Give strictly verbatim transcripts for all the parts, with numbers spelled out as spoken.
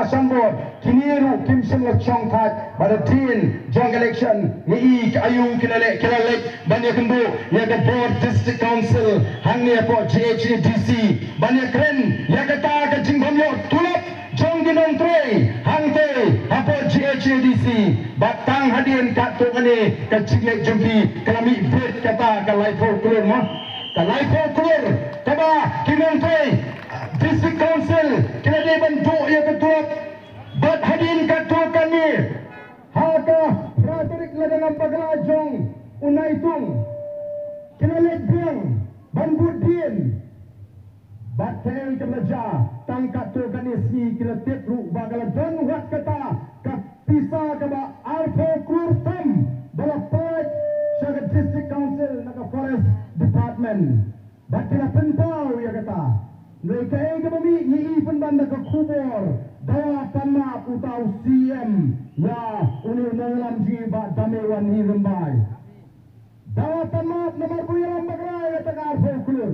Shanbor, kine ruh kim shym la shong thait bad hadien jong election, ngi i ka aïu ki la leh, ki la leit ban ïakynduh ïa ka bor District Council hangne hapoh G H A D C ban ïakren ïa kata ka jingbym ïoh tulop jong ki nongtrei hangtei hapoh G H A D C. Bad tang hadien katto katne ka jingleit jong ki ka la mih beit kata ka laiphew klur, ma, ka laiphew klur kaba ki nongtrei District Council ki la dei ban duh ïa ka tulop. Bad hadien katto katne, ha ka phra tarik lada ngam bakla jong u Naitung, ki la leit biang ban bud dien. Bad kaei kaba la jia, tang katto katne sngi ki la tip ruh ba ka la don wat kata ka pisa kaba arphew klur tam ba la pynlait sha ka District Council na ka Forest Department. Bad ki la pynpaw ïa kata. Hynrei kaei kaba mih, ngi i pynban da ka khubor, dawa pan map uta u C M ïa une u nongïalam jong ngi Bah Dame Wanhi Rymbai. Dawa pan map namar ba u ïalam bakla ïa kata ka arphew klur.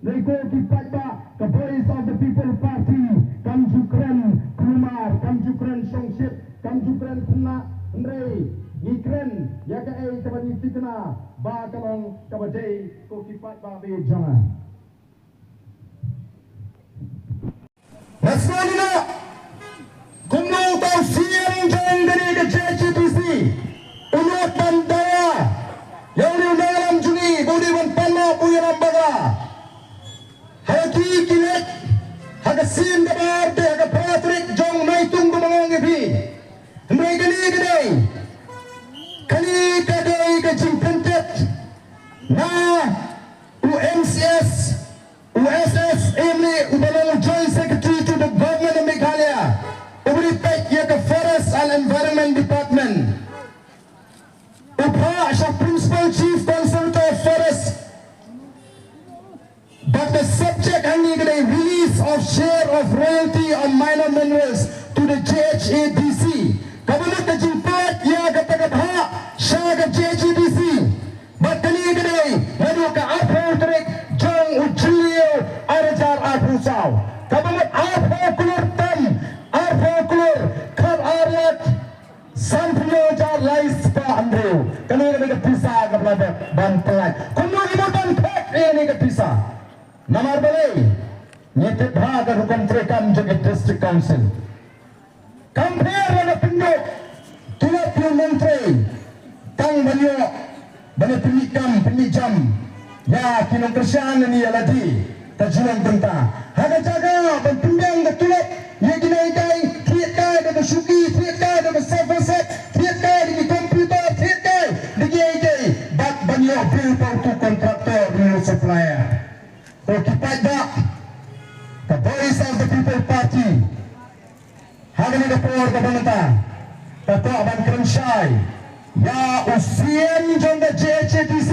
Hynrei ko ki paidbah, ka Voice of the People Party kam ju kren kulmar, kam ju kren shongshit, kam ju kren khynnah, hynrei ngi kren ïa kaei kaba ngi thikna ba ka long kaba dei, ko ki paidbah ba ïeit jong nga. Nga sngewthuh kumno uta u C M jong kane ka J H A D C u nud ban dawa ïa une u nongïalam jong ngi ba u dei ban pan map ba u ïalam bakla. Ha ki, ki leit ha ka sien kaba ar te ha ka phra tarik jong Naitung kumba nga ong ïa phi. Hynrei kane ka dei, kane ka dei ka jingpyntip na u M C S, u S S Emley uba long u Joint Secretary to the Government of Meghalaya, uba dei peit ïa ka Forest and Environment Department. U phah sha Principal Chief Conservator of Forest ba ka subject hangne ka dei release of share of royalty on minor minerals to the J H A D C. Kaba mut ka jingpynlait ïa kata ka phah sha ka J H A D C. Bad kane ka dei naduh ka arphew tarik jong u Jylliew ar hajar arphew saw. Kaba mut arphew klur tam, arphew klur khat ar lak sanphew hajar lai spah hynriew. Kane ka dei ka pisa kaba la dep ban pynlait. Kumno ngi mut ban thok ïa kane ka pisa? Namar balei? Ngi tip bha ka rukom treikam jong ka District Council. Kam pher la ka pynduh tulop ïa u nongtrei tang ban ïoh ban ïa pynmih kam pynmih jam ïa ki nongkyrshan ne ïa lade. Ka jinglong bynta ha ka jaka ban pynbiang ka tulop ïa ki nonghikai kai, thied kai da ka shuki, thied kai da ka sofa set, thied kai da ki computer, thied kai da ki ei ei, bad ban ïoh bill pawtu contractor, bill supplier. Ko ki paidbah, ka Voice of the People Party ha kane ka por kaba mynta ka kwah ban kren shai ïa u C M jong ka J H A D C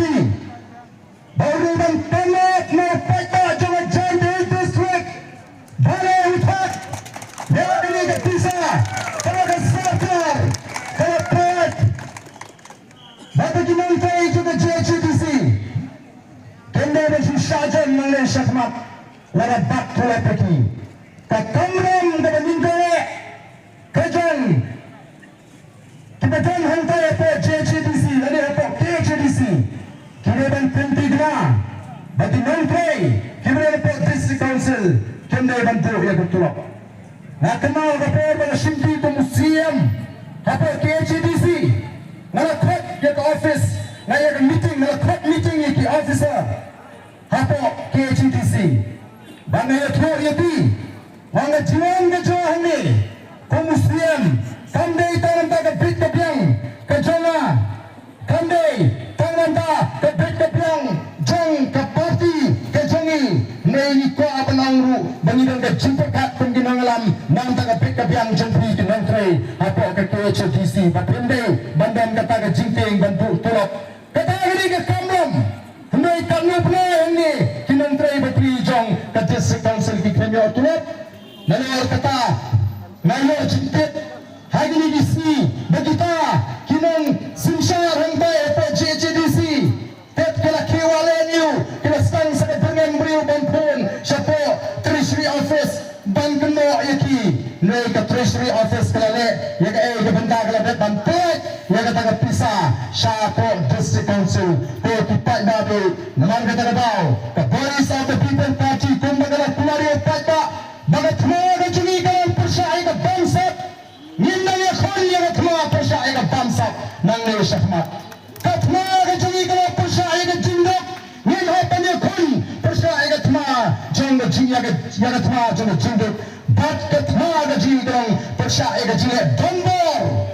ba u dei ban pan map na u paidbah jong ka Jaintia Hills District. Balei u thok ïa kane ka pisa kaba ka sorkar ka la pynlait? Bad ki nongtrei jong ka J H A D C kim dei ban shu shah jan nangne shakhmat lada bat tulop ïa ki. Ka kamram kaba nyngkong eh ka jong kiba don hangtai hapoh J H A D C lane hapoh K H A D C, ki dei ban pynthikna ba ki nongtrei kiba don hapoh District Council kim dei ban duh ïa ka tulop. Nga kynmaw ka por ba nga shim duty kum u C M hapoh K H A D C, nga la khot ïa ka office, nga ïa ka meeting, nga la khot meeting ïa ki officer hapoh K H A D C ba nga ïathuh ïa ki, nga ong ka jinglong ka jong nga hangne kum u C M kam dei tang namar ka bit ka biang ka jong nga. Kam dei tang namar ka bit ka biang jong ka party ka jong ngi. Ngi kwah ban ong ruh ba ngi don ka jingpyrkhat kum ki nongïalam namar ka bit ka biang jong phi ki nongtrei hapoh ka K H A D C ba phim dei ban don kata ka jingtieng ban buh tulop. Kata ka dei ka kamram. Hynrei katno pynlong hangne ki nongtrei batri jong ka District Council ki khlem ïoh tulop. Nalor kata nga ïoh jingtip ha kine ki sngi ba kita ki nongsynshar hangtai hapoh J H A D C, tet ki la khie wah lehniu, ki la sdang sa ka byrngem briew ban phone shapoh Treasury Office ban kynnoh ïa ki. Hynrei ka Treasury leh ïa kaei ka bynta ka la dep ban pynlait ïa kata ka pisa shapoh District Council. Ko ki paidbah, namar kata ka daw ka Voice of the People Party kumba ka la kular ïa u paidbah ba ka thma ka jong ngi ka long pyrshah ïa ka bamsap. Ngim nang ïakhun ïa ka thma pyrshah ïa ka bamsap nangne shakhmat. Ka thma ka jong ngi ka long pyrshah ïa ka jingduk. Ngim hap ban ïakhun pyrshah ïa ka thma jong ka jing ïa ka, ïa ka thma jong ka jingduk. Bad ka thma ka jong ngi ka long pyrshah ïa ka jingleh donbor.